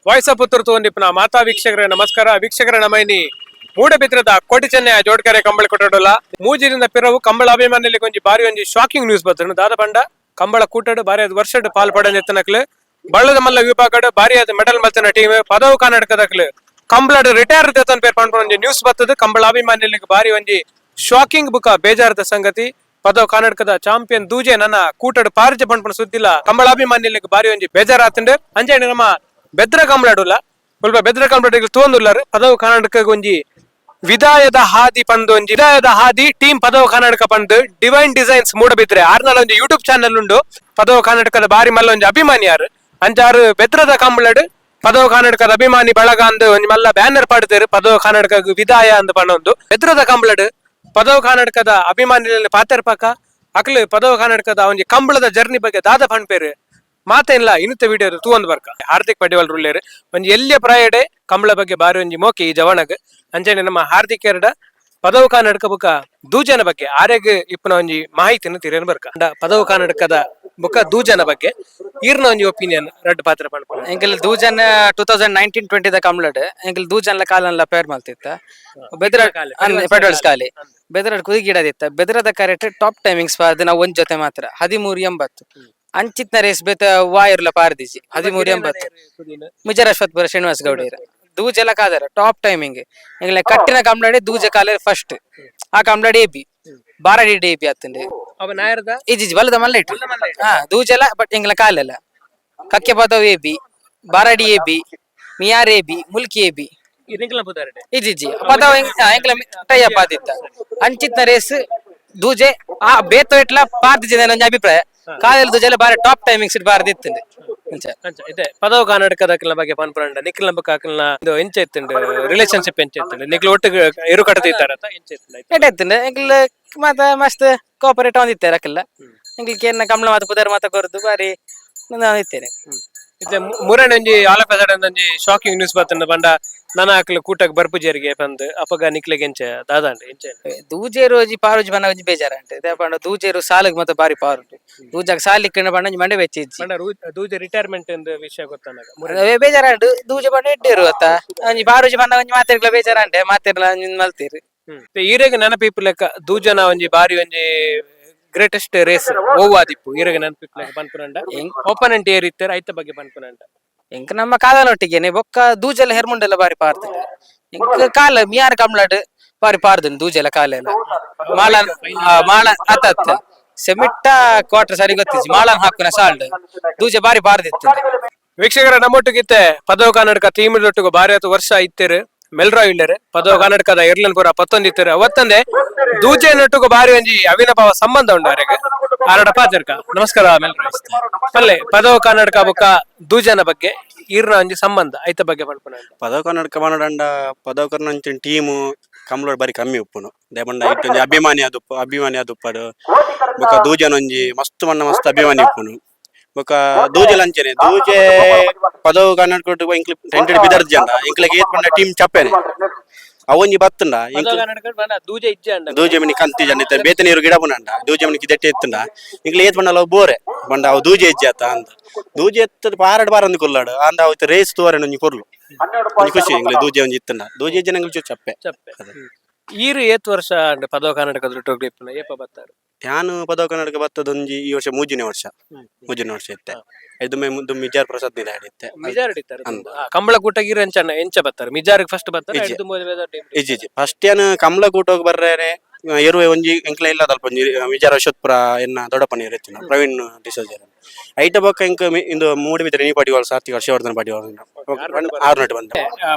Voice of Puttur ತೂವೊಂದಿಪ್ಪುನ ಮಾತಾ ವೀಕ್ಷಕರೇ ನಮಸ್ಕಾರ. ವೀಕ್ಷಕರ, ನಮೈನಿ ಮೂಡಬಿದ್ರದ ಕೋಟಿ ಚೆನ್ನಯ ಜೋಡ್ಕರೆ ಕಂಬಳ ಕೊಟ್ಟಡಲ್ಲ. ಮೂಜಿನಿಂದ ಪಿರವು ಕಂಬಳ ಅಭಿಮಾನಿಗಳಿಗೆ ಒಂಜಿ ಬಾರಿ ಒಂಜಿ ಶಾಕಿಂಗ್ ನ್ಯೂಸ್ ಬತ್ತನು. ದಾದ ಪಂಡ, ಕಂಬಳ ಕೂಟಡು ಬಾರಿ ಅದು ವರ್ಷಡ್ ಪಾಲ್ ಪಡೆದಿತ್ತನಕ್ಲು, ಬಳ್ಳದ ಮಲ್ಲ ವಿಭಾಗಡ್ ಬಾರಿ ಅದು ಮೆಡಲ್ ಮಲ್ತಿನ ಟೀಮ್ ಪದವು ಕರ್ನಾಟಕದಕ್ಲು ಕಂಬಳಡ್ ರಿಟೈರ್ ದೇತನ್ ಪೇರ್ ಪನ್ಪುನ ಒಂಜಿ ನ್ಯೂಸ್ ಬತ್ತದು. ಕಂಬಳ ಅಭಿಮಾನಿಗಳಿಗೆ ಬಾರಿ ಒಂಜಿ ಶಾಕಿಂಗ್ ಬುಕ ಬೇಜಾರದ ಸಂಗತಿ. ಪದವು ಕರ್ನಾಟಕದ ಚಾಂಪಿಯನ್ ದೂಜೆ ನನ್ನ ಕೂಟಡ್ ಪಾರ್ಜ ಪನ್ಪುನ ಸುದ್ದಿಲ್ಲ ಕಂಬಳ ಅಭಿಮಾನಿಗಳಿಗೆ ಬಾರಿ ಒಂಜಿ ಬೇಜಾರಾತುಂಡು. ಅಂಚನೆ ನಮ್ಮ ಬೆದ್ರ ಕಂಬಳಡುಲ್ಲ, ಸ್ವಲ್ಪ ಬೆದ್ರ ಕಂಬಳಡಿಗೆ ತೂವೊಂದುಲ್ಲಾರು. ಪದವು ಕರ್ನಾಟಕ ಒಂಜಿ ವಿದಾಯದ ಹಾದಿ ಪಂದ್, ಒಂಜಿ ವಿದಾಯದ ಹಾದಿ ಟೀಮ್ ಪದವು ಕರ್ನಾಟಕ ಪಂದ್. ಡಿವೈನ್ ಡಿಸೈನ್ಸ್ ಮೂಡಬಿದ್ರೆ ಆರ್ನಲ ಒಂಜಿ ಯೂಟ್ಯೂಬ್ ಚಾನೆಲ್ ಉಂಡು. ಪದವು ಕರ್ನಾಟಕದ ಬಾರಿ ಮಲ್ಲ ಒಂಜಿ ಅಭಿಮಾನಿ ಯಾರು. ಅಂಚಾರು ಬೆದ್ರದ ಕಂಬಳಡ್ ಪದವು ಕರ್ನಾಟಕದ ಅಭಿಮಾನಿ ಬಳಗ ಅಂದ್ ಒಂಜಿ ಮಲ್ಲ ಬ್ಯಾನರ್ ಪಾಡ್ತೇರು. ಪದವು ಕರ್ನಾಟಕ ವಿದಾಯ ಅಂದ್ ಪನ್ನೊಂದು ಬೆದ್ರದ ಕಂಬಳಡ್ ಪದವು ಕರ್ನಾಟಕದ ಅಭಿಮಾನಿಗಳಲ್ಲಿ ಪಾತೆರ್ಪಕ. ಅಕ್ಲು ಪದವು ಕರ್ನಾಟಕದ ಒಂಜಿ ಕಂಬಳದ ಜರ್ನಿ ಬಗ್ಗೆ ದಾದ ಪನ್ಪೇರು ಮಾತೇನ್ಲ ಇನ್ನುತ್ತ ವಿಡಿಯೋ ತೂವೊಂದು ಬರ್ಕ. ಹಾರ್ದಿಕ್ ಪಡಿವಾಲ್ ರುಲ್ಲೇರು. ಒಂಜಿ ಎಲ್ಲಿಯ ಪ್ರಾಯಡೆ ಕಂಬಳ ಬಗ್ಗೆ ಬಾರಿ ಒಂಜಿ ಮೋಕೆ ಈ ಜವಣಗ್. ಅಂಚನೆ ನಮ್ಮ ಹಾರ್ದಿಕ್ ಎರಡ ಪದವು ಕರ್ನಾಟಕ ಬುಕ ದೂಜನ ಬಗ್ಗೆ ಆರೆಗ್ ಇಪ್ಪನ ಒಂಜಿ ಮಾಹಿತಿನ ತಿರಿಯನ್ ಬರ್ಕ. ಅಂಡ ಪದವು ಕರ್ನಾಟಕದ ಬುಕ ದೂಜನ ಬಗ್ಗೆ ಈರ್ನ ಒಂಜಿ ಒಪಿನಿಯನ್ ರಡ್ಡ್ ಪಾತ್ರ ಪನ್ಪುನ. ಎಂಕಲ್ ದೂಜನ್ 2019-20 ದ ಕಂಬ್ಲಡ್. ಎಂಕಲ್ ದೂಜನ್ಲ ಕಾಲನ್ಲ ಪೇರ್ ಮಲ್ತಿತ್ತ ಬೆದ್ರ ಪೆಟ್ರೋಲ್ಸ್ ಕಾಲಿ ಬೆದ್ರಡ್ ಕುದಿಗಿಡದಿತ್ತ. ಬೆದ್ರದ correct top timings ಪಾರ್ದು ನಾವು ಒಂದ್ ಜೊತೆ ಮಾತ್ರ 13.80 ಅಂಚಿತ್ನ ರೇಸ್ ಬೇತ ವಾಯಿರ್ಲ ಪಾರ್ದಿಜಿ. 13.80 ಮುಜರಾಶ್ವತ್ಪುರ ಶ್ರೀನಿವಾಸ್ ಗೌಡೇರ್ ದೂಜೆಲ ಕಾದರ ಟಾಪ್ ಟೈಮಿಂಗ್. ಎಂಕಲ್ನ ಕಟ್ಟಿನ ಕಂಬ್ಲಡೆ ದೂಜ ಕಾಲ ಫಸ್ಟ್. ಆ ಕಂಬ್ಲಡ್ ಎಬಿ ಬಾರಡಿ ಡಿ ಎಬಿ ಆತುಂಡು. ಅವ ನಾಯರ್ದ? ಇಜ್ಜಿ, ಬಲದ ಮಲ್ಲ ಇಟ್ಟು. ಹಾ, ದೂಜೆಲ ಬಟ್ ಎಂಗ್ಲ ಕಾಲೆಲ್ಲ ಕಕ್ಕೆ ಪದವು A B, Baradi A B, Miyar A B, Mulki A B. ನಿಂಕಲ ಪುದಾರಡೆ? ಇಜ್ಜಿ, ಪದವು ಎಂಗ್ಲ ಟೈ ಅಪ್ ಆದಿತ್ತ. ಅಂಚಿತ್ನ ರೇಸ್ ದೂಜೆ ಆ ಬೇತೋ ಇಟ್ಲ ಪಾರ್ದಿಜೆ ಒಂಜಿ ಅಭಿಪ್ರಾಯ. ಕಾಲೆಲ್ಲ ದೂಜೆಲ್ಲ ಬಾರಿ ಟಾಪ್ ಟೈಮಿಂಗ್ಸ್ ಬಾರದಿತ್ತಂಡೆ ಅಂಚ. ಅಂಚ ಇದೆ ಪದವು ಕರ್ನಾಟಕದ ಬಗ್ಗೆ ಪನ್ಪುರಂಡ, ನಿಖಿಲ್ ಬೊಕ್ಕ ಅಕಲ್ನ ಇದು ಎಂಚ ಇತ್ತುಂಡು? ರಿಲೇಶನ್ಶಿಪ್ ಎಂಚ ಇತ್ತುಂಡು? ನಿಕ್ಲು ಒಟ್ಟಿಗೆ ಎರು ಕಟ್ಟದಿತ್ತಾರೆ ಅಂತ ಎಂಚ ಇತ್ತುಂಡು? ಎಡ್ಡೆ ಇತ್ತಂಡೆ. ಎಂಕ್ಲ ಮಾತ ಮಸ್ತ್ ಕೋಪರೇಟ್ ಒಂದಿತ್ತಾರೆ ಅಕಲ್ಲ. ಎಂಕ್ಲ ಕೇನ್ನ ಕಮಲ ಮಾತ ಪುದರ್ ಮಾತ ಕೊರ್ದು ಬಾರಿ ನಾನು ಇತ್ತೇನೆ. ಇತ್ತೆ ಮುರಣ್ ಒಂಜಿ all of sudden ಒಂಜಿ ಶಾಕಿಂಗ್ ನ್ಯೂಸ್ ಬತ್ತಂಡ ಪಂಡ, ನನ ಅಕ್ಲು ಕೂಟಕ್ ಬರ್ಪುಜೇರಿಗೆ ಪಂದ್. ಅಪಗ ನಿಕ್ಲೆಗ್ ಎಂಚ ದಾದಾಂಡ್, ಎಂಚ? ದೂಜೇರು ಒಂಜಿ ಪಾರುಜಿ ಬನ್ನ ಒಂಜಿ ಬೇಜಾರ ಅಂಟೆ. ಪಂಡ ದೂಜೇರು ಸಾಲಗ್ ಮಾತ ಬಾರಿ ಪಾರುಂಟು. ದೂಜಾಗ ಸಾಲಿಕ್ಕಂಡ ಪಂಡ ಒಂಜಿ ಮಂಡೆ ಬೆಚ್ಚ ಇಜ್ಜಿ. ಪಂಡ ದೂಜೆ ರಿಟೈರ್ಮೆಂಟ್ ಎಂದು ವಿಷಯ ಗೊತ್ತಾನಾಗ ಮುರಣ್? ಅವೇ ಬೇಜಾರ ಉಂಟು. ದೂಜೆ ಪಂಡ ಎಡ್ಡೇರು ಅತ್ತ. ಒಂಜಿ ಪಾರುಜಿ ಬನ್ನ ಒಂಜಿ ಮಾತೆರ್ಗ್ಲ ಬೇಜಾರ ಅಂಟೆ. ಮಾತೆರ್ಲ ಒಂಜಿ ಮಲ್ತೀರಿ. ಇತ್ತೆ ಈರೆಗ್ ನೆನಪಿಪ್ಪು ಲೆಕ್ಕ ದೂಜನ ಒಂಜಿ ಬಾರಿ ಒಂಜಿ ಗ್ರೇಟೆಸ್ಟ್ ರೇಸ್ ಓವ್ ಆದಿಪ್ಪು ಈರೆಗ್ ನೆನಪಿಪ್ಪು ಲೆಕ್ಕ ಪನ್ಪುನಂಡ? ಓಪನೆಂಟ್ ಏರ್ ಇತ್ತೆರ್, ಐತ ಬಗ್ಗೆ ಪನ್ಪುನಂಡ? ಎಂಕ್ ನಮ್ಮ ಕಾಲನೊಟ್ಟಿಗೆನೆ. ಬೊಕ್ಕ ದೂಜೆಲ್ಲ ಹೆರ್ಮುಂಡೆಲ್ಲ ಬಾರಿ ಪಾರ್ದುಂಡು. ಎಂಕ್ ಕಾಲ ಮಿಯಾರ್ ಕಮ್ಲಾಡ್ ಬಾರಿ ಪಾರ್ದುಂಡು. ದೂಜೆಲ್ಲ ಕಾಲೆಲ್ಲ ಮಾಳ ಮಾಳ ಅತ್ತ ಅತ್ತ ಸೆಮಿಟ್ಟ ಕ್ವಾರ್ಟರ್ ಸರಿ ಗೊತ್ತಿಜ್ಜಿ. ಮಾಳನ್ ಹಾಕುನ ಸಾಲ್ಡ್ ದೂಜೆ ಬಾರಿ ಪಾರ್ದಿತ್ತು. ವೀಕ್ಷಕರ, ನಮ್ಮೊಟ್ಟಿಗಿತ್ತೆ ಪದವು ಕರ್ನಾಟಕ ಟೀಮ್ ಒಟ್ಟಿಗೆ ಬಾರಿ ಆತು ವರ್ಷ ಇತ್ತೆರ್ ಮೆಲ್ರಾಯ್ ಇಲ್ಲೇರು. ಪದವು ಕರ್ನಾಟಕದ ಎರ್ಲನ್ ಪೂರ ಪತ್ತೊಂದಿತ್ತೆರ್. ಅವತ್ತಂದೆ ದೂಜೆ ನೊಟ್ಟುಗು ಬಾರಿ ಒಂಜಿ ಅವಿನಭಾವ ಸಂಬಂಧ ಉಂಡು ಅವರಿಗೆ. ಆರಡ ಪಾತೆರ್ಕ. ನಮಸ್ಕಾರ ಮೆಲ್ರಾಯ್. ಪಲ್ಲೆ, ಪದವು ಕರ್ನಾಟಕ ಬೊಕ್ಕ ದೂಜನ ಬಗ್ಗೆ ಈರ್ನ ಒಂಜಿ ಸಂಬಂಧ, ಐತ ಬಗ್ಗೆ ಪನ್ಪುನ. ಪದವು ಕರ್ನಾಟಕ ಮನಡಂಡ ಪದವು ಕರ್ನಾಟಕ ಟೀಮು ಕಮ್ಲೋಡ್ ಬಾರಿ ಕಮ್ಮಿ ಉಪ್ಪುನು. ದೇಬಂಡ ಇಟ್ಟು ಒಂಜಿ ಅಭಿಮಾನಿ ಆದುಪ್ಪು, ಅಭಿಮಾನಿ ಆದುಪ್ಪಡು. ಬೊಕ್ಕ ದೂಜನ ಒಂಜಿ ಮಸ್ತ್ ಮಣ್ಣ ಮಸ್ತ್ ಅಭಿಮಾನಿ ಉಪ್ಪುನು. ಬೊಕ್ಕ ದೂಜೆ ಲಂಚನೆ ದೂಜೆ ಪದವು ಕರ್ನಾಟಕ ಇಂಕ್ಲಿ ಟೆಂಟೆಡ್ ಬಿದರ್ಜ್ ಜನ ಇಂಕ್ಲೆಗ್ ಏತ್ ಪಂಡ ಟೀಮ್ ಚಪ್ಪೆನೆ ಅವೊಂಜಿ ಬತ್ತುಂಡ. ಪದವು ಇಂಕ್ಲೆ ಕರ್ನಾಟಕ ಪಂಡ ದೂಜೆ ಇಜ್ಜೆ ಅಂಡ. ದೂಜೆ ಮಿನಿ ಕಂತಿ ಜನ ಇತ್ತೆ ಬೇತೆ ನೀರು ಗಿಡ ಪುನಂಡ ದೂಜೆ ಮಿನಿ ಕಿದೆಟ್ಟೆ ಎತ್ತುಂಡ. ಇಂಕ್ಲೆ ಏತ್ ಪಂಡಲ ಬೋರೆ ಪಂಡ ಅವು ದೂಜೆ ಇಜ್ಜಿ ಆತ ಅಂದ. ದೂಜೆ ಎತ್ತದ ಪಾರಡ್ ಬಾರಂದು ಕೊಲ್ಲಾಡು ಅಂದ. ಅವತ್ತು ರೇಸ್ ತೋರೆ ಒಂಜಿ ಕೊರ್ಲು ಒಂಜಿ ಖುಷಿ ಇಂಗ್ಲೆ. ದೂಜೆ ಒಂಜಿ ಇತ್ತುಂಡ, ದೂಜೆ ಜನ ಚಪ್ಪೆ. ಚಪ್ಪೆ. ಈರು ಏತ್ ವರ್ಷ ಅಂಡ ಪದವು ಕರ್ನಾಟಕದ ಒಟ್ಟಿಗೆ ಇಪ್ಪುನ? ಏಪ ಬತ್ತಾರೆ? ಯಾನು ಪದವು ಕರ್ನಾಟಕ ಬತ್ತದೊಂಜಿ ಈ ವರ್ಷ ಮೂಜಿನೇ ವರ್ಷ. ಮೂಜಿನೇ ವರ್ಷ ಇತ್ತೆ. ಇದು ಮೇ ಮಿಜಾರ್ ಪ್ರಸಾದ್ ನಿಲ ಇತ್ತೆ. ಮಿಜಾರ್ ಹಿಡಿತಾರೆ. ಅಂದ್. ಕಂಬಳ ಕೂಟಗಿರ ಎಂಚ ಎಂಚ ಬತ್ತಾರೆ? ಮಿಜಾರ್ ಫಸ್ಟ್ ಬತ್ತಾರೆ? ಇಜ್ಜೆ. ಇಜ್ಜಿ ಇಜ್ಜಿ, ಫಸ್ಟ್ ಯಾನು ಕಮಲ ಕೂಟೋಗ್ ಬರ್ರೇನೆ ಇರುವೆ ಒಂಜಿ ಎಂಕ್ಲ ಇಲ್ಲ ಅಲ್ಪ ಒಂಜಿ ವಿಚಾರ ಅಶ್ವತ್ಪುರ ಎನ್ನ ದೊಡ್ಡಪ್ಪನ ಇರ್ತಿನ ಪ್ರವೀಣ್ ಡಿಸೋಜರ್. ಐಟ ಬೊಕ್ಕ ಇಂಕ ಇಂದು ಮೂಡುಬಿದ್ರೆ ನೀ ಪಡಿವಾಳ ಸಾತ್ವಿಕ ಹರ್ಷವರ್ಧನ್ ಪಡಿವಾಳ ಆರು ನಟ್ಟು ಬಂದ.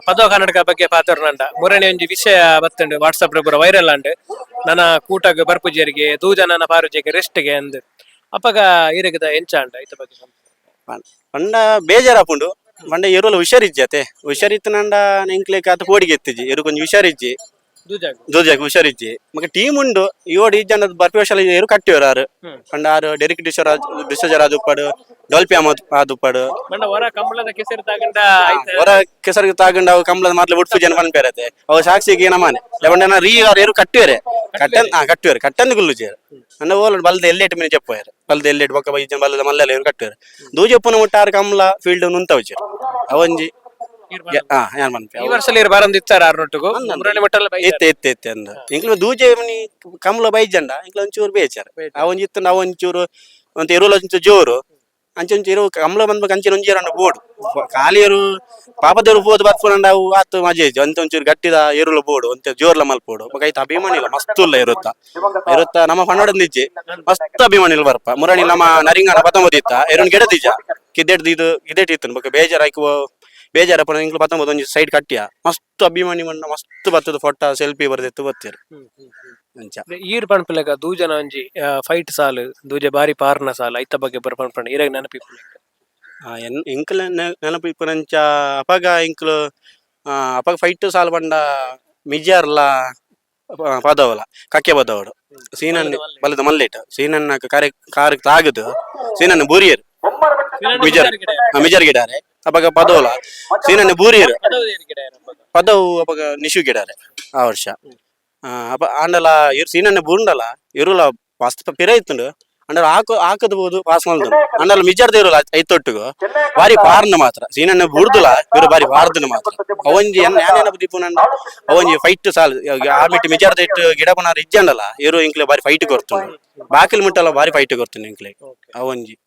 ಪದವ ಕರ್ನಾಟಕ ಬಗ್ಗೆ ಪಾತ್ರನಂಡ, ಮುರಣಿ ಒಂಜಿ ವಿಷಯ ಬತ್ತುಂಡು ವಾಟ್ಸಪ್ ಪೂರ ವೈರಲ್ ಅಂಡ್. ನನ್ನ ಕೂಟಗ್ ಬರ್ಪುಜೇರಿಗೆ, ದೂಜನ ಪಾರುಜೆಗೆ ರೆಸ್ಟ್ಗೆ ಅಂದ್. ಅಪಗ ಇರಗದ ಎಂಚ ಅಂಡ ಐತ ಬಗ್ಗೆ? ಪಂಡ ಬೇಜಾರಾಪುಂಡು. ಪಂಡ ಎರುವಲ ಹುಷಾರಿಜ್ಜಿ ಅತೆ. ಹುಷಾರಿತ್ತು ನಂಡ ಎಂಕ್ಲೆಗ್ ಆತ ಪೋಡಿಗೆ ಎತ್ತಿಜಿ. ಎರು ಕೊಂಚ ಹುಷಾರಿಜ್ಜಿ. ದೂಜಾಗ್? ದೂಜಾಗ್ ಹುಷಾರಿಜ್ಜಿ. ಮಗ ಟೀಮ್ ಉಂಡು ಇವಡು ಇಜ್ಜಂಡ ಬರ್ಪಿ ವರ್ಷ ಎರು ಕಟ್ಟಿಯವರು ಆರು. ಪಂಡ ಆರು ಡೆರಿಕ್ ಡಿಸೋರಾಜ್ ಡಿಸೋಜರ್ ಆದುಪ್ಪಡು, ಡೊಲ್ಪಿ ಅಹಮದ್ ಆದುಪ್ಪಡು. ಮಂಡ ಹೊರ ಕಂಬಳದ ಕೆಸರು ತಾಗಂಡ ಐತ? ಹೊರ ಕೆಸರಿಗೆ ತಾಗಂಡ ಅವು ಕಂಬಳದ ಮಾತ್ಲೆ ಉಡ್ಪು ಜನ ಪನ್ಪೇರತೆ. ಅವು ಸಾಕ್ಷಿಗೆ ನಮಾನೆ ಲೆವಂಡನ ರೀ ಆರು ಎರು ಕಟ್ಟುವೆರೆ ಕಟ್ಟನ್. ಹಾ, ಕಟ್ಟುವೆರೆ ಕಟ್ಟಂದು ಗುಲ್ಲು ಅಂಡ ಓಲ್ ಬಲ್ದ ಎಲ್ಲೇಟ್ ಮಿನಿ ಜಪ್ಪುವೆರ್ ಬಲ್ದ ಎಲ್ಲೇಟ್. ಬೊಕ್ಕ ಬೈಜನ್ ಬಲ್ಲದ ಮಲ್ಲೆಲ್ಲ ಎರು ಕಟ್ಟುವೆರ್. ದೂಜಪ್ಪನ ಮುಟ್ಟ ಆರು ಕಂಬಳ ಫೀಲ್ಡ್ ನುಂತವಚೆ ಅವೊಂಜಿ. ಹಾ, ಯಾನ್ ಪನ್ಪೆ. ಈ ವರ್ಷ ಇರ್ ಬಾರಂದ್ ಇತ್ತಾರ ಆರ್ನೊಟ್ಟಿಗೂ ಮುರಳಿ ಮಟ್ಟಲ. ಇತ್ತೆ ಇತ್ತೆ ಇತ್ತೆ ಅಂದ ಇಂಕ್ಲ ದೂಜೆ ಮನಿ ಕಮ್ಲ ಬೈಜಂಡ ಇಂಕ್ಲ ಒಂಚೂರು ಬೇಜಾರ್. ಆ ಒಂಜಿ ಇತ್ತು, ನಾವು ಒಂಚೂರು ಒಂತ ಎರುಲ ಒಂಚೂರು ಜೋರು, ಅಂಚೆ ಒಂಚೂರು ಇರು ಕಮ್ಲ ಬಂದ್ಬೇಕು. ಅಂಚೆ ಒಂಜಿ ಎರಡು ಬೋರ್ಡ್ ಖಾಲಿಯರು ಪಾಪದವರು ಪೋದು ಬರ್ಪುನಂಡ ಅವು ಆತು ಮಜೆ ಇಜ್ಜಿ. ಅಂತ ಒಂಚೂರು ಗಟ್ಟಿದ ಎರುಲ ಬೋರ್ಡು ಒಂತೆ ಜೋರ್ಲ ಮಲ್ಪೋಡು. ಬೊಕ ಐತ ಅಭಿಮಾನಿಲ ಮಸ್ತ್ ಉಲ್ಲ ಇರುತ್ತ ಇರುತ್ತ. ನಮ್ಮ ಪನ್ನಡದ ಇಜ್ಜಿ ಮಸ್ತ್ ಅಭಿಮಾನಿಲು ಬರ್ಪ. ಮುರಣಿ ನಮ್ಮ ನರಿಂಗಣ ಪತ್ತೊಂಬತ್ತು ಇತ್ತ ಎರುನ್ ಗೆಡದಿಜ ಕಿದೆಡ್ದು ಇದು ಗಿದೆಟ್ ಇತ್ತು. ಬೊಕ ಬೇಜಾರಾಯ್ಕು, ಬೇಜಾರಪ್ಪ. ಇಂಕ್ಲು 19 ಒಂಜಿ ಸೈಡ್ ಕಟ್ಟಿಯ ಮಸ್ತ್ ಅಭಿಮಾನಿ ಮಣ್ಣ ಮಸ್ತ್ ಬರ್ತದ. ಫೋಟೋ ಸೆಲ್ಫಿ ಬರ್ದಿತ್ತು ಬತ್ತೀರ್ ಅಂಚ. ಈರ್ ಪನ್ಪುಲೆಕ ದೂಜನ ಒಂಜಿ ಫೈಟ್ ಸಾಲು, ದೂಜೆ ಬಾರಿ ಪಾರ್ನ ಸಾಲು, ಐತ ಬಗ್ಗೆ ಬರ ಪನ್ಪಂಡ ಇರಗ್ ನೆನಪಿಪ್ಪುಲೆಕ. ಎಂಕಲ್ ನೆನಪು ಇಪ್ಪುನಂಚ ಅಪಗ ಎಂಕ್ಲು ಅಪಗ ಫೈಟ್ ಸಾಲು ಪಂಡ ಮಿಜಾರ್ಲ ಪದವಲ ಕಕ್ಕೆ ಪದವಡು ಸೀನನ್ ಬಲದ ಮಲ್ಲೇಟ್ ಸೀನನ್ನ ಕರೆ ಕಾರ್ ತಾಗದು ಸೀನನ್ನ ಬೂರಿಯರ್ ಮಿಜಾರ್ ಮಿಜಾರ್ ಗಿಡಾರೆ. ಅಪಗ ಪದವಲ ಸೀನನ್ನ ಬೂರಿಯರ್ ಪದವು. ಅಪಗ ನಿಶು ಗಿಡಾರೆ ಆ ವರ್ಷ. ಅಪ ಆಂಡಲ ಇರ್ ಸೀನನ್ನ ಬೂಂಡಲ ಇರುಲ ಮಸ್ತ್ ಪಿರ ಇತ್ತುಂಡು. ಅಂಡಲ ಹಾಕು ಹಾಕದ್ ಬೋದು ಪಾಸ್ ಮಲ್ದು. ಅಂಡಲ ಮಿಜಾರ್ದ ಇರುಲ ಐತೊಟ್ಟಿಗು ಬಾರಿ ಪಾರ್ನ ಮಾತ್ರ. ಸೀನನ್ನ ಬುಡ್ದುಲ ಇವರು ಬಾರಿ ಪಾರ್ದನ ಮಾತ್ರ. ಅವಂಜಿ ಯಾನೇನ ದೀಪುನಂಡ ಅವಂಜಿ ಫೈಟ್ ಸಾಲ್ ಆ ಮಿಟ್ಟು ಮಿಜಾರ್ದ ಇಟ್ಟು ಗಿಡ ಪನಾರ ಇಜ್ಜಂಡಲ ಇರು ಇಂಕ್ಲೆ ಬಾರಿ ಫೈಟ್ ಕೊರ್ತುಂಡು. ಬಾಕಿಲ್ ಮುಟ್ಟಲ ಬಾರಿ ಫೈಟ್ ಕೊರ್ತುಂಡು ಇಂಕ್ಲೆ ಅವಂಜಿ.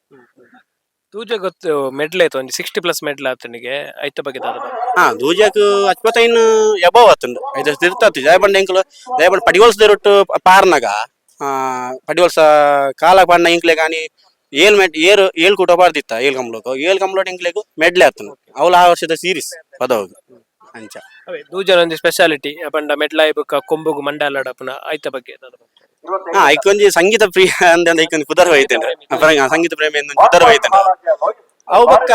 ದೂಜೆ ಗೊತ್ತು ಮೆಡ್ಲ್ ಆಯ್ತು, ಒಂಜಿ 60+ ಮೆಡ್ಲ್ ಆತನಿಗೆ. ಐತ ಬಗ್ಗೆ ದಾದ? ಹಾ, ದೂಜಾಕ್ 25 ಎಬವ್ ಆತುಂಡು. ಐದು ತಿರ್ತಾತು ಜಯಬಂಡ ಎಂಕ್ಲು ಜಯಬಂಡ ಪಡಿವಲ್ಸದ ರೊಟ್ಟು ಪಾರ್ನಗ ಪಡಿವಲ್ಸ ಕಾಲ ಪಣ್ಣ ಇಂಕ್ಲೆ ಕಾನಿ ಏಲ್ ಮೆಟ್ ಏರು ಏಳು ಕೂಟ ಬಾರ್ದಿತ್ತ. ಏಳು ಕಂಬ್ಲೋಕು ಏಳು ಕಂಬ್ಲೋಟ್ ಇಂಕ್ಲೆಗು ಮೆಡ್ಲೆ ಆತುಂಡು. ಅವಳು ಆ ವರ್ಷದ ಸೀರೀಸ್ ಪದವು ಅಂಚ. ಅವೇ ದೂಜನ ಒಂಜಿ ಸ್ಪೆಷಾಲಿಟಿ ಪಂಡ ಮೆಡ್ಲಾಯಿ ಬುಕ್ಕ ಕೊಂಬುಗು ಮಂಡಾಲಡಪುನ, ಐತ ಬಗ್ಗೆ ದಾದ? ಹಾ, ಐಕೊಂಜಿ ಸಂಗೀತ ಪ್ರಿಯ ಅಂದ ಐಕೊಂಜಿ ಪುದರ್ ಹೋಯ್ತುಂಡು. ಸಂಗೀತ ಪ್ರೇಮಿ ಅಂದ್ ಪುದರ್ ಹೋಯ್ತುಂಡು. ಅವು ಬಕ್ಕ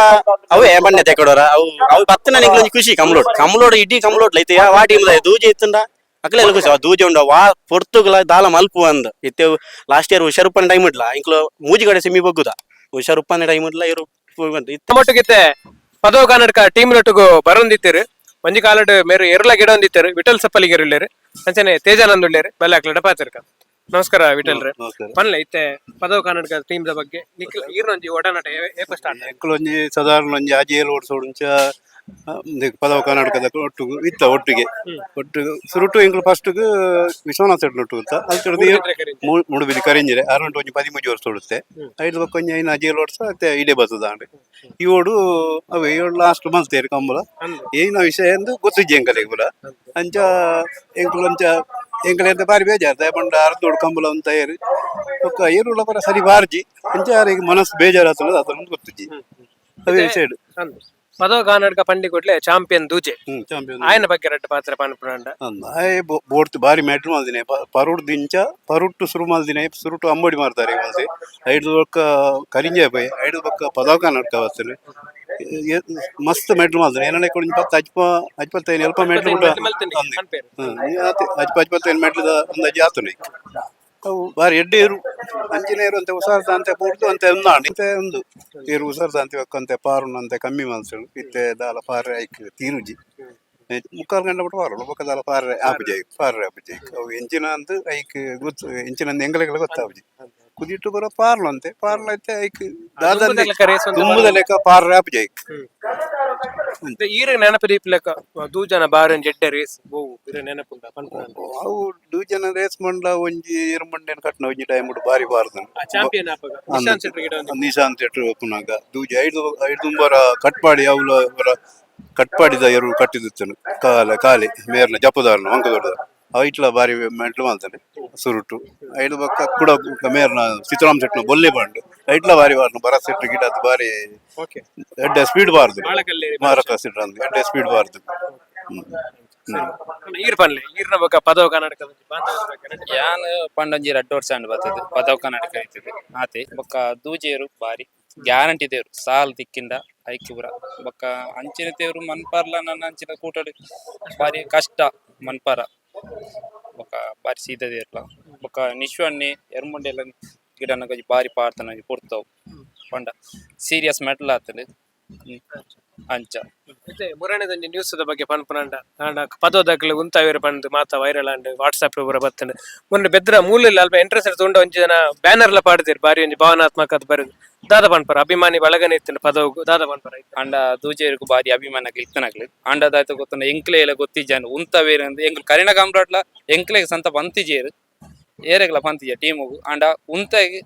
ಅವೇ ಬಣ್ಣೆ ತೆಕೊಡೋರ ಅವು ಅವು ಬತ್ತನ ಒಂಜಿ ಖುಷಿ. ಕಮ್ಲೋಡ್ ಕಮ್ಲೋಡ್ ಇಡೀ ಕಮ್ಲೋಡ್ ಐತೆ. ವಾ ಟೀಮ್ ದೂಜೆ ಇತ್ತುಂಡ ಅಕ್ಲೆಲ್ಲ ಖುಷಿ. ಅವ ದೂಜೆ ಉಂಡ ವಾ ಪೊರ್ತುಗ್ಲ ದಾಲ ಮಲ್ಪು ಅಂದ್ ಇತ್ತೆ. ಲಾಸ್ಟ್ ಇಯರ್ ಹುಷಾರುಪ್ಪನ ಟೈಮ್ ಇಡ್ಲ ಇಂಕ್ಲು ಮೂಜಿ ಕಡೆ ಸೆಮಿ ಬಗ್ಗುದ. ಹುಷಾರುಪ್ಪನ ಟೈಮ್ ಇಡ್ಲ ಇರು ಇತ್ತೆ. ನಮ್ಮೊಟ್ಟಿಗಿತ್ತೆ ಪದವು ಕರ್ನಾಟಕ ಟೀಮ್ ನೊಟ್ಟಿಗೂ ಬರೊಂದಿತ್ತೆರು. ಒಂಜಿ ಕಾಲಡ್ ಮೇರು ಎರ್ಲ ಗಿಡ ಒಂದಿತ್ತೆರು. ವಿಠಲ್ ಸಪ್ಪಲಿಗೆ ಉಳ್ಳೇರು, ಅಂಚನೆ ತೇಜಾನಂದ್ ಉಳ್ಳೇರು. ಬಲ್ಲೆ ಅಕ್ಲಡ ಪಾತಿರ್ಕ. ನಮಸ್ಕಾರ ವಿಠಲ್ ರೇ. ನಮಸ್ಕಾರ. ಪನ್ಲೆ ಇತ್ತೆ ಪದವು ಕರ್ನಾಟಕ ಟೀಮ್ ದ ಬಗ್ಗೆ. ನಿಕ್ಲ ಈರ್ನೊಂಜಿ ಒಡನಾಟ ಏಪ ಸ್ಟಾರ್ಟ್? ಎಂಕುಲು ಒಂಜಿ ಸಾಧಾರಣ ಒಂಜಿ ಆಜಿ ಏಳು ವರ್ಷ ಉಂಚ ಪದವ ಕರ್ನಾಟಕದ ಒಟ್ಟಿಗೆ ಇತ್ತ. ಒಟ್ಟಿಗೆ ಒಟ್ಟಿಗೆ ಸುರುಟು ಎಂಕುಲು ಫಸ್ಟ್ ವಿಶ್ವನಾಥ ಸೆಟ್ ಒಟ್ಟು ಅಂತ ಅಲ್ಲಿ ಮೂಡುಬಿದಿರೆ ಕರಿಂಜಿರೆ ಅರೌಂಡ್ ಒಂಜಿ 13 ವರ್ಷ ಉಡುತ್ತೆ. ಐದು ಬೊಕ್ಕ ಒಂಜಿ ಐನು ಆಜಿ ಏಳು ವರ್ಷ ಅತ್ತೆ ಇಡೆ ಬತ್ತದಾಂಡ್. ಈ ಓಡು ಅವೆ ಏಳು ಲಾಸ್ಟ್ ಮಲ್ತೇರು ಕಂಬಳ. ಏನ ವಿಷಯ ಎಂದು ಗೊತ್ತಿಜ್ಜಿ ಎಂಕಲೆಗ್ ಪೂರ. ಅಂಚ ಎಂಕುಲು ಅಂಚ ಎಂಕಲೆ ಅಂತ ಬಾರಿ ಬೇಜಾರ್ ದಯಪಂಡ ಅರ್ಧೋಡು ಕಂಬಳ ಅಂತ ಏರು ಬೊಕ್ಕ ಏರುಳ ಪರ ಸರಿ ಬಾರ್ಜಿ. ಅಂಚ ಯಾರಿಗೆ ಮನಸ್ಸು ಬೇಜಾರಾತದ ಅದನ್ನು ಗೊತ್ತಿಜ್ಜಿ ಅದೇ ವಿಷಯ. ಪದವು ಕರ್ನಾಟಕ ಪಂಡಿ ಕೊಟ್ಲೆ ಚಾಂಪಿಯನ್ ದೂಜೆ. ಚಾಂಪಿಯನ್. ಆಯನ ಬಗ್ಗೆ ರಡ್ಡ್ ಪಾತ್ರ ಪನ್ಪುನಂಡ. ಆಯೆ ಬೋರ್ಡ್ ಬಾರಿ ಮ್ಯಾಟ್ರ್ ಮಲ್ದಿನೆ. ಪರುಡ್ ದಿಂಚ ಪರುಟ್ಟು ಸುರು ಮಲ್ದಿನೆ. ಸುರುಟು ಅಂಬೋಡಿ ಮಾರ್ತಾರೆ ಮಲ್ತೆ. ಐದು ಬೊಕ್ಕ ಕರಿಂಜೆ ಪೋಯ್ ಐದು ಬೊಕ್ಕ ಪದವ ಕರ್ನಾಟಕ ಬರ್ತದೆ. ಮಸ್ತ್ ಮೆಡ್ಲ್ ಮಲ್ದಿನೆ. ಏನನ್ನ ಒಂಜಿ ಪತ್ತು ಅಜ್ಪ ಅಜ್ಪತ್ತೈದು ಎಲ್ಪ ಮೆಡ್ಲ್ ಕೂಡ. ಪನ್ಪೇರು. ಅಜ್ಪ ಅಜ್ಪತ್ತೈದು ಮೆಡ್ಲ್ದ ಅಂದಾಜು ಆತುನೆ. ಅವು ಬಾರಿ ಎಡ್ಡೆ ಇರು ಅಂಚಿನ ಇರು ಅಂತ ಹುಷಾರ್ ಅಂತೆ ಪೂರ್ತು ಅಂತೆ ಒಂದಾಂಡ್ ಅಂತೆ ಒಂದು ಇರು ಹುಷಾರ್ ಅಂತೆ ಅಂತೆ ಪಾರುನಂತೆ ಕಮ್ಮಿ ಮನ್ಸು ಇತ್ತೆ ದಾಲ ಪಾರೆ ಐಕ್ ತೀರುಜಿ. ಮುಕ್ಕಾಲು ಗಂಟೆ ಬಿಟ್ಟು ಪಾರಲ್ಲ. ಬೊಕ್ಕ ದಾಲ ಪಾರೆ ಆಪುಜಿ, ಐಕ್ ಪಾರೆ ಆಪುಜಿ ಐಕ್. ಅವು ಎಂಚಿನ ಅಂದ್ ಐಕ್ ಗೊತ್ತು ಎಂಚಿನ ಅಂದ್ ಎಂಗಲೆಗಳ ಗೊತ್ತಾಪುಜಿ. ಕುದಿಟ್ಟು ಬರೋ ಪಾರ್ಲು ಅಂತೆ ಪಾರ್ಲು ಐತೆ ಐಕ್ ದಾದ ದುಂಬುದ ಲೆಕ್ಕ ರೇಸ್ ಒಂದು ದುಂಬುದ ಲೆಕ್ಕ ಪಾರ್ರೆ ಆಪುಜಿ ಐಕ್. ಈರ ನೆನಪು ದೀಪಲೆಕ್ಕ ದೂಜನ ಬಾರಿ ಒಂಜಿ ಎಡ್ಡೆ ರೇಸ್ ಬೋವು ಇರ ನೆನಪುಂಡ ಪನ್ಪುನಂಡ. ಅವು ದೂಜನ ರೇಸ್ ಮಂಡ ಒಂಜಿ ಇರುಮಂಡೆನ್ ಕಟ್ನ ಒಂಜಿ ಟೈಮ್ ಬಾರಿ ಬಾರ್ದನ್. ಚಾಂಪಿಯನ್ ಆಪಗ ನಿಶಾಂತ್ ಶೆಟ್ಟಿ ಗಿಡ ಒಂದು ನಿಶಾಂತ್ ಶೆಟ್ರು ಪುನಾಗ ದೂಜಿ ಐದು ಐದು ಕಟ್ಪಾಡಿ ಅವಲ ಅವರ ಕಟ್ಪಾಡಿದ ಎರು ಕಟ್ಟಿದಿತ್ತನು ಕಾಲ ಕಾಲಿ ಮೇರ್ನ ಜಪ್ಪದಾರನ ವಂಕದೊಡ್ಡ ಐಟ್ಲ ಬಾರಿ ಮೆಂಟ್ಲು ಮಾಡ್ತಾನೆ ಸುರುಟು. ಐದು ಬಕ್ಕ ಕುಡ ಮೇರ್ನ ಸೀತಾರಾಮ್ ಶೆಟ್ನ ಬೊಲ್ಲೆ ಬಂಡು ಐಟ್ಲ ಬಾರಿ ಬಾರ್ನ ಭರತ್ ಶೆಟ್ರು ಗಿಡ ಅದು ಬಾರಿ ಎಡ್ಡೆ ಸ್ಪೀಡ್ ಬಾರ್ದು. ಮಾಳಕಲ್ಲೇರಿ. ಮಾರಕ ಸಿಟ್ರ ಎಡ್ಡೆ ಸ್ಪೀಡ್ ಬಾರ್ದು. ಹ್ಮ್ ಹ್ಮ್. ಈರ್ ಪನ್ಲೆ ಈರ್ನ ಬೊಕ್ಕ ಪದವು ಕರ್ನಾಟಕದ ಒಂಜಿ ಬಾಂಧವ್ಯದ ಬಗ್ಗೆ ರಡ್ಡ್ ಯಾನ್ ಪಂಡೊಂಜಿ ರಡ್ಡ್ ವರ್ಷ ಆಂಡ್ ಬತ್ತದು ಪದವು ಕರ್ನಾಟಕ ಇತ್ತದು ಆತೆ. ಬೊಕ್ಕ ದೂಜೇರು ಬಾರಿ ಗ್ಯಾರಂಟಿ ದೇವ್ರು ಸಾಲ್ ತಿಕ್ಕಿಂಡ ಐಕ್ ಪೂರ. ಬೊಕ್ಕ ಅಂಚಿನ ದೇವ್ರು ಮನ್ಪಾರ್ಲ ನನ್ನ ಅಂಚಿನ ಕೂಟಡ್ ಬಾರಿ ಕಷ್ಟ ಮನ್ಪಾರ. ಬೊಕ್ಕ ಬಾರಿ ಸೀದ ದೇರ್ಲ. ಬೊಕ್ಕ ನಿಶ್ವಣ್ಣಿ ಎರ್ಮುಂಡೆಲ ಗಿಡನ ಬಾರಿ ಪಾಡ್ತಾನ ಒಂಜಿ ಪೊರ್ತವು ಪಂಡ ಸೀರಿಯಸ್ ಮೆಟಲ್ ಆತಂಡ್. ಅಂಚ. ಇತ್ತೆ ಮುರಣದೊಂಜಿ ನ್ಯೂಸ್ ದ ಬಗ್ಗೆ ಪನ್ಪುನಂಡ ಆಂಡ ಪದೋದಕ್ಲೆ ಉಂತಾವೇರು ಪಂದ್ ಮಾತ ವೈರಲ್ ಆಂಡ್ ವಾಟ್ಸ್ಆಪ್ ಪೂರ ಬತ್ತಂಡ್. ಮೊನ್ನೆ ಬೆದ್ರ ಮೂಲಲ್ಲಿ ಅಲ್ಪ ಎಂಟ್ರೆನ್ಸ್ ತೂಂಡ ಒಂಜಿ ಜನ ಬ್ಯಾನರ್ ಲ ಪಾಡ್ದೆರ್, ಬಾರಿ ಒಂಜಿ ಭಾವನಾತ್ಮಕ ಅದ್ ಬರೆದು. ದಾದ ಪನ್ಪರ? ಅಭಿಮಾನಿ ಬಳಗನೆ ಇತ್ತಂಡ್ ಪದವು, ದಾದ ಪನ್ಪರ? ಅಂಡ ದೂಜೇರ್ಗು ಬಾರಿ ಅಭಿಮಾನಕ್ಲು ಇತ್ತನಕ್ಲು. ಅಂಡ ದಾಯ್ತ ಗೊತ್ತುಂಡ, ಎಂಕ್ಲೆ ಎಲ್ಲ ಗೊತ್ತಿಜ್ಜಾನ್ ಉಂತವೇರು ಅಂದ್. ಎಂಕ್ಲು ಕರಿನ ಕಂಬ್ರಾಟ್ಲ ಎಂಕ್ಲೆಗ್ ಸಂತ ಪಂತಿಜೇರು, ಏರೆಗ್ಲ ಪಂತಿಜ ಟೀಮುಗು. ಅಂಡ ಉಂತಾಗಿ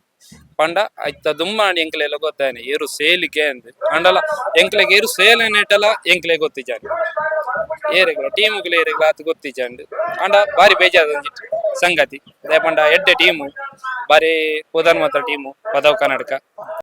ಪಂಡ ಐತ ದುಮ್ಮಾಂಡ ಎಂಕ್ಲೆಲ್ಲ ಗೊತ್ತಾಯ್ನೆ ಏರು ಸೇಲಿಗೆ ಅಂದ್. ಅಂಡಲ ಎಂಕ್ಲೆಗ್ ಏರು ಸೇಲ್ ನೆಟ್ಟಲ ಎಂಕ್ಲೆ ಗೊತ್ತಿಜ್ಜಾನ್, ಏರೆಗ್ಲ ಟೀಮುಗ್ಲ ಏರೆಗ್ಲ ಆತ್ ಗೊತ್ತಿಜ್ಜಾಂಡ್. ಅಂಡ ಬಾರಿ ಬೇಜಾರ್ ಒಂಜಿ ಸಂಗತಿ. ದಾಯೆ ಪಂಡ ಎಡ್ಡೆ ಟೀಮು, ಬಾರಿ ಪುದರ್ ಮಾತ್ರ ಟೀಮು ಪದವು ಕರ್ನಾಟಕ.